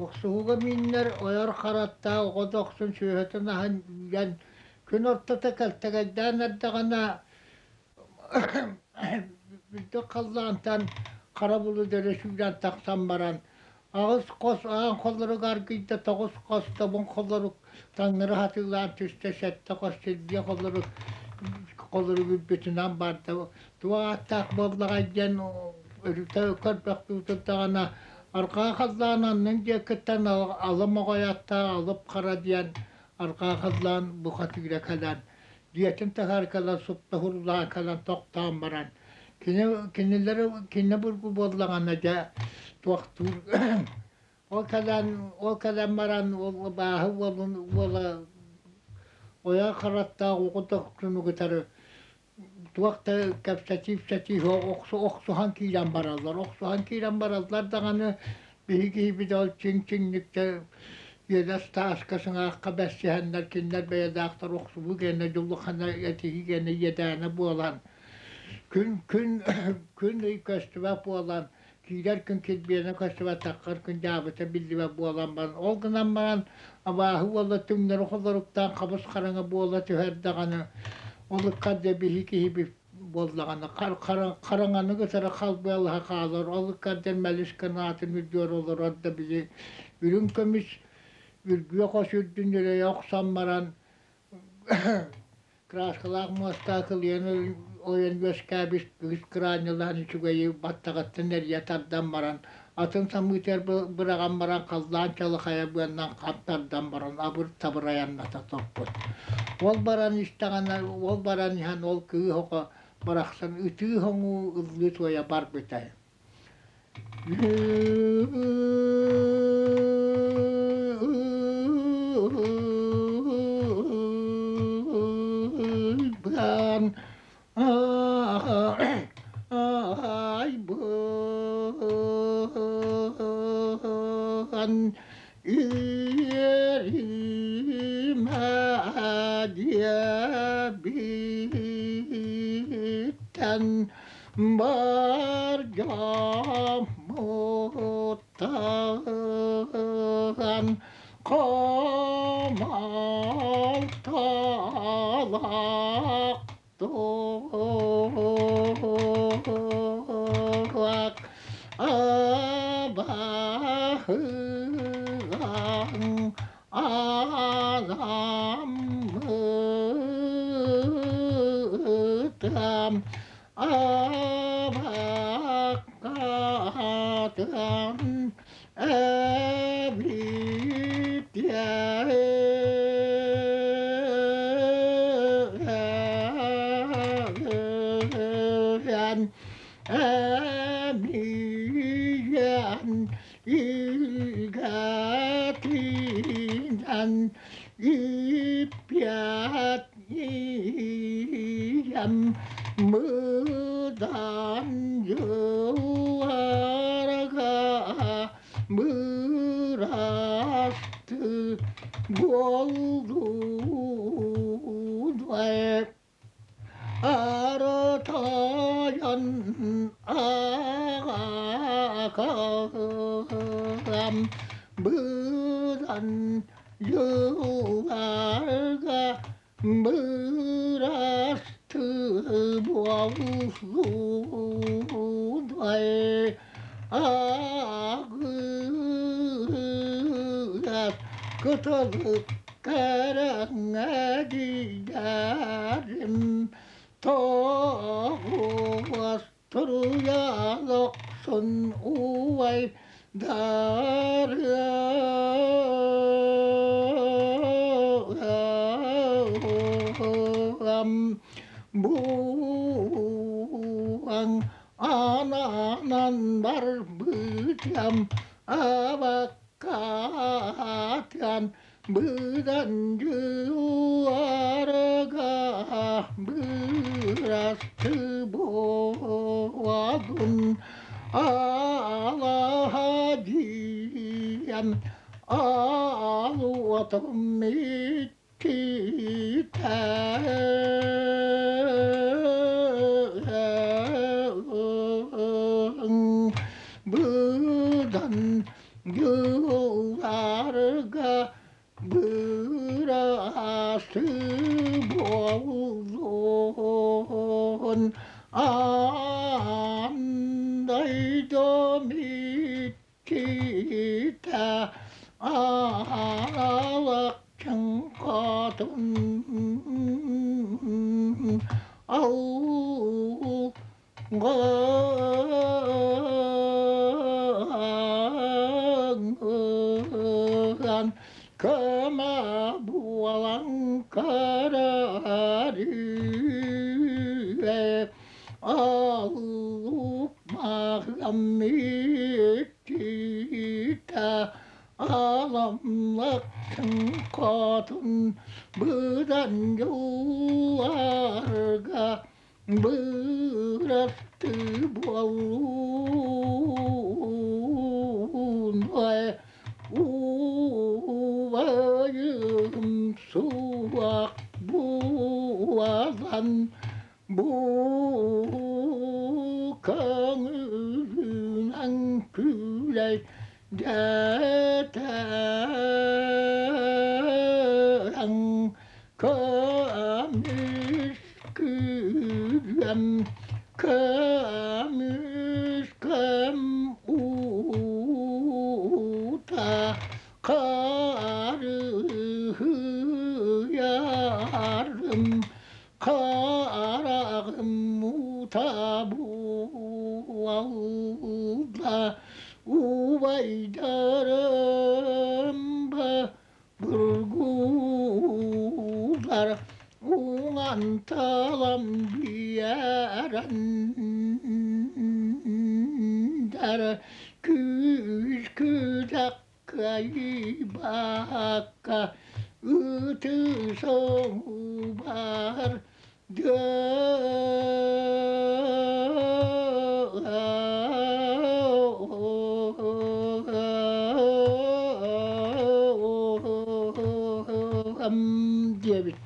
Охсуһууга мииннэр ойор хараттаах оҕо дохсун сүөһүтүн аһын үүрэн, күн ортото кэлтэгэйдээн эрдэҕинэ үрдүк халлаантан хара булу дөрө сүүрэн тахсан баран, аҕыс хос аан холорук аргыйда, тоҕус хос тобун холорук таҥнары хатыылаан түстэ, сэттэ хос сирдиэ холорук холорук үрбүтүнэн барда. Туох ааттаах буоллаҕай диэн өрүтэ көрбөхтүү турдаҕына, арҕаа халлаан аннын диэкиттэн ала моҕой аттаах Алып Хара диэн арҕаа халлаан бухатыыра кэлэн, дьиэтин таһаар кэлэн супта уһурлаан кэлэн тохтоон баран, кини кинилэри кинини бургу буоллаҕына дьэ туохтуур ол кэлэн ол кэлэн баран ол абааһы уолун уола ойоо хараттаах оҕо дохсуну кытары туох да кэпсэтии-ипсэтии суох охсуһан киирэн бараллар. Охсуһан киирэн бараллар даҕаны биһиги киһибит ол чиҥ-чиҥник да үөлэс тааска сыҥаахха бэрсиһэннэр кинилэр бэйэлээхтэр охсубуу гэнэ дьулухана этиһии гэнэ иэдээнэ буолан күн күн күн ый көстүбэт буолан киирэр күн килбиэнэ көстүбэт таххар күн дьаабыта биллибэт буолан баран ол гынан баран абааһы уола түҥнэри холоруктаан хабыс хараҥа буола түһэр даҕаны ол ыккарда биһи киһибит буоллаҕына хараҥаны кытары халбыалаһа хаалар ол ыккарда мэлис гынаатын үрдүгэр олорор да били үрүҥ көмүс үргүө хос үрдүн үрэйэ охсон баран Кырааскалаах муостаах кылыйан ойон үөскээбит кыыс кыраанньалаан үчүгэйи баттаҕыттан эрийэ тардан баран, атын самыытыгар быраҕан баран халлаан чалахайа быаннан хам тардан баран абыр-табыр айанната турбут. Ол баран истэҕинэ, ол баран иһэн ол кыыс оҕо барахсан ытыы-хоҥуу ыллыы туойа барбыта. Айбын үөрүмэ диэбиттэн Бар дьоммуттан хомолтолох туох абаһыган аламмытам Абаккатан эбитиэн эмиэн илгэтинэн иппиэт Ийэм мыдан дьылларга бырасты буоллун Арытайан аҕакам быдан дьылларга Бырастыы буоллунай ааҕыат кытылык кэрэҥэдийдэрим тоҕуос туруйан охсун уай дарыам буаҥ ананан барбытым абаккатан Быдан дьылларга бырасты буолун алаһа диэн алуотум иккитэ быдан дьылларга. Аан дойдум иччитэ аалакчыҥ хотун алҕаан көмө буолан көрөрүө аллук махламмыттыта аламлакчын хотун быдан дьулларга бырастыы буоллун убайым суох буолан бу көҥүлүнэн күлэй дэтэн көмүс күрүөм көмүс көм уута харыһыйарым хараҕым уута буолла убайдарым Бургуулар уҥан талан биэрэннэр күүс күдэх кыайбакка ытыс оҥубар диэбит.